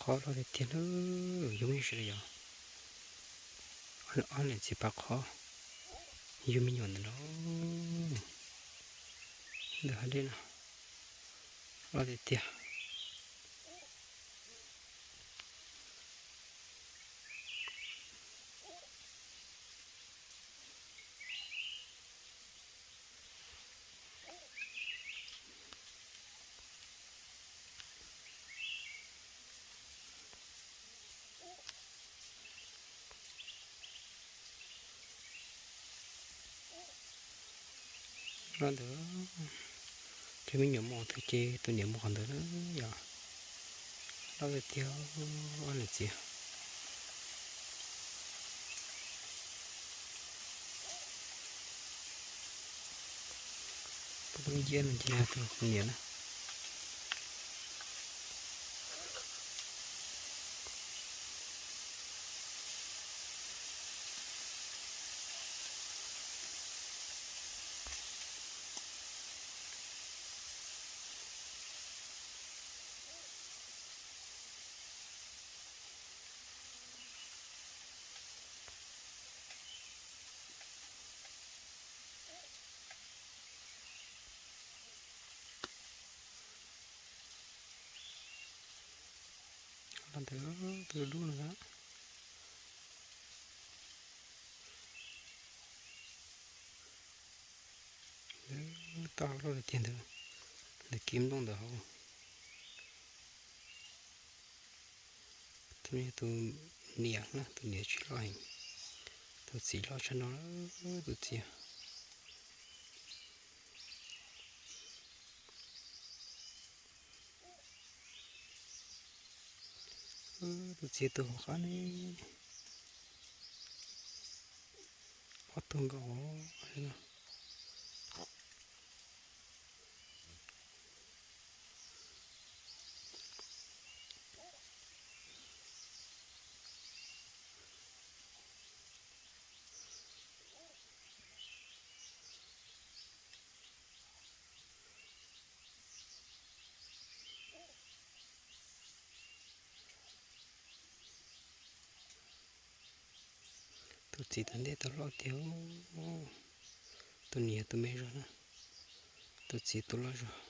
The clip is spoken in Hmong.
Qhov loj tiag tiag na, yug me nyuam sawv daws yog. Ob niam txiv pab qhov yug me nyuam ntawm no, ntawm hav dej no, loj tiag tiag. Loj ntawd, ces me nyuam mus qhov twg ces tus niam mus qhov ntawd na yom. Loj tiag tiag, ob niam txiv. Tus nciab no ces yog tus niam na. Loj ntawd, tus dub dub no. Toj loj tiag ntawd, ntawm kiv nplooj ntawd hauv. Tus niam na, tus niam tsis loj heev, tus txiv loj tshaj no, tus txiv. Tus txiv tus hauv qab ne, ob tug nkaus. Tus txiv tom ntej tau loj tiag. Tus niam yog tus me zog na, tus txiv tus loj zog.